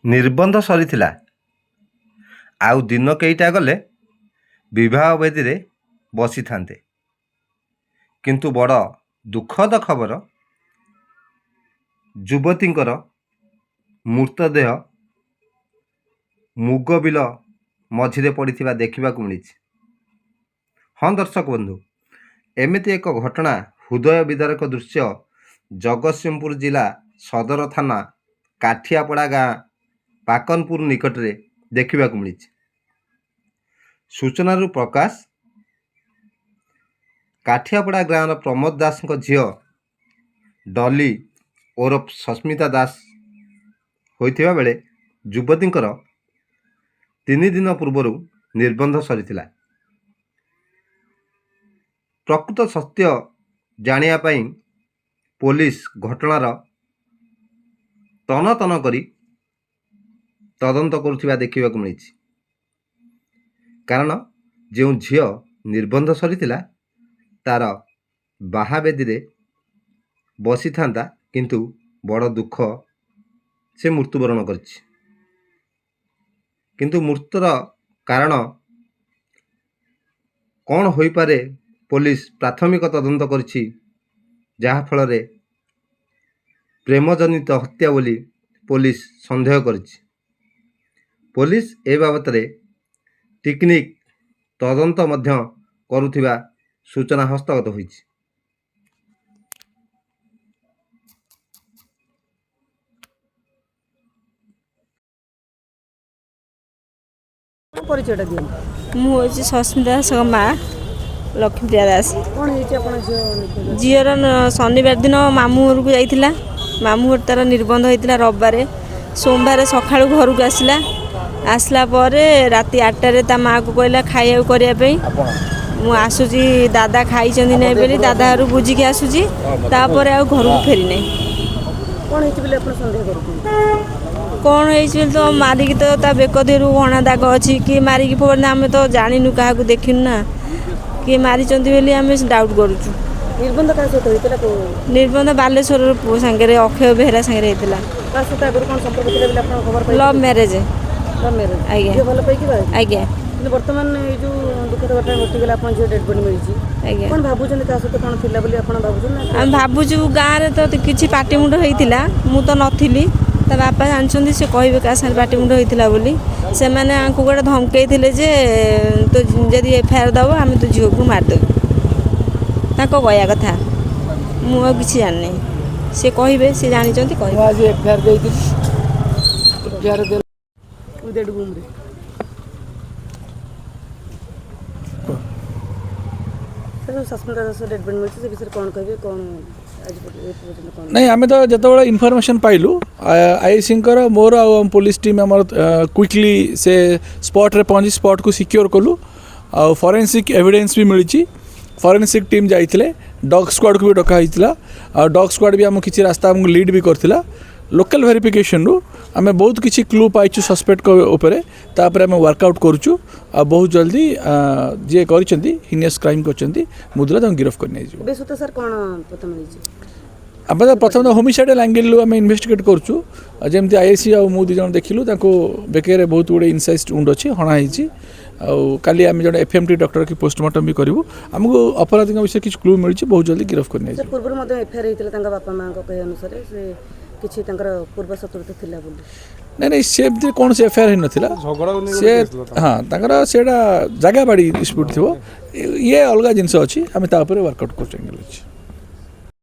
ନିର୍ବନ୍ଧ ସରିଥିଲା, ଆଉ ଦିନ କେଇଟା ଗଲେ ବିବାହ ବେଦୀରେ ବସିଥାନ୍ତେ। କିନ୍ତୁ ବଡ଼ ଦୁଃଖଦ ଖବର, ଯୁବତୀଙ୍କର ମୃତଦେହ ମୁଗ ବିଲ ମଝିରେ ପଡ଼ିଥିବା ଦେଖିବାକୁ ମିଳିଛି। ହଁ ଦର୍ଶକ ବନ୍ଧୁ, ଏମିତି ଏକ ଘଟଣା, ହୃଦୟ ବିଦାରକ ଦୃଶ୍ୟ ଜଗତସିଂହପୁର ଜିଲ୍ଲା ସଦର ଥାନା କାଠିଆପଡ଼ା ଗାଁ ପାକନପୁର ନିକଟରେ ଦେଖିବାକୁ ମିଳିଛି। ସୂଚନାରୁ ପ୍ରକାଶ, କାଠିଆପଡ଼ା ଗାଁର ପ୍ରମୋଦ ଦାସଙ୍କ ଝିଅ ଡଲି ଓରଫ ସସ୍ମିତା ଦାସ ହୋଇଥିବା ବେଳେ ଯୁବତୀଙ୍କର 3 ଦିନ ପୂର୍ବରୁ ନିର୍ବନ୍ଧ ସରିଥିଲା। ପ୍ରକୃତ ସତ୍ୟ ଜାଣିବା ପାଇଁ ପୋଲିସ ଘଟଣାର ତନ ତନ କରି ତଦନ୍ତ କରୁଥିବା ଦେଖିବାକୁ ମିଳିଛି। କାରଣ ଯେଉଁ ଝିଅ ନିର୍ବନ୍ଧ ସରିଥିଲା, ତାର ବାହାବେଦୀରେ ବସିଥାନ୍ତା, କିନ୍ତୁ ବଡ଼ ଦୁଃଖ, ସେ ମୃତ୍ୟୁବରଣ କରିଛି। କିନ୍ତୁ ମୃତ୍ୟୁର କାରଣ କ'ଣ ହୋଇପାରେ, ପୋଲିସ ପ୍ରାଥମିକ ତଦନ୍ତ କରିଛି, ଯାହାଫଳରେ ପ୍ରେମଜନିତ ହତ୍ୟା ବୋଲି ପୋଲିସ ସନ୍ଦେହ କରିଛି। ପୋଲିସ ଏ ବାବଦରେ ଟିକିନିଖି ତଦନ୍ତ ମଧ୍ୟ କରୁଥିବା ସୂଚନା ହସ୍ତଗତ ହୋଇଛି। ପରିଚୟଟା ଦିଅନ୍ତୁ। ମୁଁ ହେଉଛି ସସ୍ମିତା ଦାସଙ୍କ ମା, ଲକ୍ଷ୍ମୀପ୍ରିୟା ଦାସ। କ'ଣ ହେଇଛି ଆପଣ ଝିଅ ନିଖୋଜ ଅଛି? ଝିଅର ଶନିବାର ଦିନ ମାମୁଁ ଘରକୁ ଯାଇଥିଲା। ମାମୁଁ ଘର ତା'ର ନିର୍ବନ୍ଧ ହେଇଥିଲା ରବିବାରେ। ସୋମବାର ସକାଳୁ ଘରକୁ ଆସିଲା। ଆସିଲା ପରେ ରାତି 8ଟାରେ ତା ମାଆକୁ କହିଲା ଖାଇବାକୁ କରିବା ପାଇଁ, ମୁଁ ଆସୁଛି, ଦାଦା ଖାଇଛନ୍ତି ନାହିଁ ବୋଲି ଦାଦା ଘରୁ ବୁଝିକି ଆସୁଛି। ତାପରେ ଆଉ ଘରକୁ ଫେରିନାହିଁ। କ'ଣ ହେଇଛି ବୋଲି ଆପଣ ସନ୍ଦେହ କରୁଛନ୍ତି? କ'ଣ ହେଇଛି ବୋଲି ତ ମାରିକି ତ ତା ବେକ ଦେହରୁ ହଣା ଦାଗ ଅଛି। କିଏ ମାରିକି ଫୋପାଡ଼ିଲେ ଆମେ ତ ଜାଣିନୁ, କାହାକୁ ଦେଖିନୁ ନା କିଏ ମାରିଛନ୍ତି ବୋଲି ଆମେ ଡାଉଟ୍ କରୁଛୁ। ନିର୍ବନ୍ଧ କାହା ସହିତ ହେଇଥିଲା କୋଉ? ନିର୍ବନ୍ଧ ବାଲେଶ୍ୱରର ପୁଅ ସାଙ୍ଗରେ, ଅକ୍ଷୟ ବେହେରା ସାଙ୍ଗରେ ହେଇଥିଲା। କାହା ସହିତ ଆଗରୁ କ'ଣ ସମ୍ପର୍କ ଥିଲା ବୋଲି ଆପଣ ଖବର ପାଇଥିଲେ? Love marriage. Love marriage? ଆଜ୍ଞା। ଝିଅ ଭଲ ପାଇକି ବାହା ହେଇଥିଲେ? ଆଜ୍ଞା। କିନ୍ତୁ ବର୍ତ୍ତମାନ ଏଇ ଯୋଉ ଦୁଃଖଦ ଘଟଣା ଘଟିଗଲା, ଆପଣ ଝିଅ ଡେଡ୍ ବଡି ମିଳିଛି। ଆଜ୍ଞା। କ'ଣ ଭାବୁଛନ୍ତି, କାହା ସହିତ କ'ଣ ଥିଲା ବୋଲି ଆପଣ ଭାବୁଛନ୍ତି ନା? ଆମେ ଭାବୁଛୁ ଗାଁରେ ତ କିଛି ପାଟିମୁଣ୍ଡ ହେଇଥିଲା। ମୁଁ ତ ନଥିଲି, ତା ବାପା ଜାଣିଛନ୍ତି, ସେ କହିବେ କାହା ସାଙ୍ଗରେ ପାଟିମୁଣ୍ଡ ହେଇଥିଲା ବୋଲି। ସେମାନେ ଆଙ୍କୁ ଗୋଟେ ଧମକେଇଥିଲେ ଯେ ତୁ ଯଦି ଏଫଆଇଆର୍ ଦେବ, ଆମେ ତୋ ଝିଅକୁ ମାରିଦେବୁ। ତାଙ୍କ କହିବା କଥା, ମୁଁ ଆଉ କିଛି ଜାଣିନି। ସେ କହିବେ, ସେ ଜାଣିଛନ୍ତି, କହିବେ। ମୁଁ ଆଜି ଏଫଆଇଆର୍ ଦେଇଥିଲି। ଏଫଆଇଆର୍ ଦେଲା ୱିଦାଉଟ୍ ବୁମ୍ରେ ସାର୍, ଯୋଉ ସସ୍ମିତା ଦାସ ଡେଡ୍ ବଡି ମିଳିଛି, ସେ ବିଷୟରେ କ'ଣ କହିବେ? କ'ଣ ଆଜି ଏ ପର୍ଯ୍ୟନ୍ତ କ'ଣ? ନାଇଁ, ଆମେ ତ ଯେତେବେଳେ ଇନଫର୍ମେସନ୍ ପାଇଲୁ, ଆଇସିଙ୍କର, ମୋର ଆଉ ଆମ ପୋଲିସ ଟିମ୍ ଆମର କ୍ୱିକଲି ସେ ସ୍ପଟ୍ରେ ପହଞ୍ଚି ସ୍ପଟ୍କୁ ସିକ୍ୟୋର କଲୁ। ଆଉ ଫରେନ୍ସିକ୍ ଏଭିଡେନ୍ସ ବି ମିଳିଛି। ଫରେନ୍ସିକ୍ ଟିମ୍ ଯାଇଥିଲେ, ଡଗ୍ ସ୍କ୍ୱାଡ଼କୁ ବି ଡକା ହେଇଥିଲା। ଆଉ ଡଗ୍ ସ୍କ୍ୱାଡ଼ ବି ଆମକୁ କିଛି ରାସ୍ତା ଆମକୁ ଲିଡ୍ ବି କରିଥିଲା। ଲୋକାଲ୍ ଭେରିଫିକେସନ୍ରୁ ଆମେ ବହୁତ କିଛି କ୍ଲୁ ପାଇଛୁ ସସ୍ପେକ୍ଟଙ୍କ ଉପରେ। ତାପରେ ଆମେ ୱାର୍କଆଉଟ୍ କରୁଛୁ ଆଉ ବହୁତ ଜଲ୍ଦି ଯିଏ କରିଛନ୍ତି, ହିନିୟସ୍ କ୍ରାଇମ୍ କରିଛନ୍ତି ମୁଦଲା, ତାଙ୍କୁ ଗିରଫ କରି ନେଇଯିବ। ଏବେ ସୁଦ୍ଧା ସାର୍ କ'ଣ ପତା ମିଳିଛି? ଆମେ ତ ପ୍ରଥମେ ହୋମିସାଇଡ଼ାଲ ଆଙ୍ଗେଲରୁ ଆମେ ଇନଭେଷ୍ଟିଗେଟ୍ କରୁଛୁ। ଆଉ ଯେମିତି ଆଇଆଇସି ଆଉ ମୁଁ 2 ଜଣ ଦେଖିଲୁ, ତାଙ୍କୁ ବେକରେ ବହୁତ ଗୁଡ଼ିଏ ଇନସାଇଜ୍ ଉଣ୍ଡ ଅଛି, ହଣା ହେଇଛି। ଆଉ କାଲି ଆମେ ଜଣେ ଏଫ୍ଏମ୍ଟି ଡକ୍ଟର କି ପୋଷ୍ଟମର୍ଟମ୍ ବି କରିବୁ। ଆମକୁ ଅପରାଧୀଙ୍କ ବିଷୟରେ କିଛି କ୍ଲୁ ମିଳିଛି, ବହୁତ ଜଲ୍ଦି ଗିରଫ କରି ନେଇଯିବୁ। ସାର୍, ପୂର୍ବରୁ ମଧ୍ୟ ଏଫଆଇଆର୍ ହେଇଥିଲା। ତାଙ୍କ ବାପା ମାଆଙ୍କ କହିବା ଅନୁସାରେ ସେ କିଛି ତାଙ୍କର ପୂର୍ବ ଶତ୍ରୁତା ଥିଲା ବୋଲି। ନାଇଁ ନାଇଁ, ସେମିତି କୌଣସି ଏଫଆଇଆର୍ ହେଇନଥିଲା। ସେ ହଁ, ତାଙ୍କର ସେଇଟା ଜାଗା ବାଡ଼ି ଡିସ୍ପ୍ୟୁଟ୍ ଥିବ, ଇଏ ଅଲଗା ଜିନିଷ ଅଛି। ଆମେ ତା ଉପରେ ୱାର୍କଆଉଟ୍ କରୁଛୁ, ଆଙ୍ଗେଲ ଅଛି।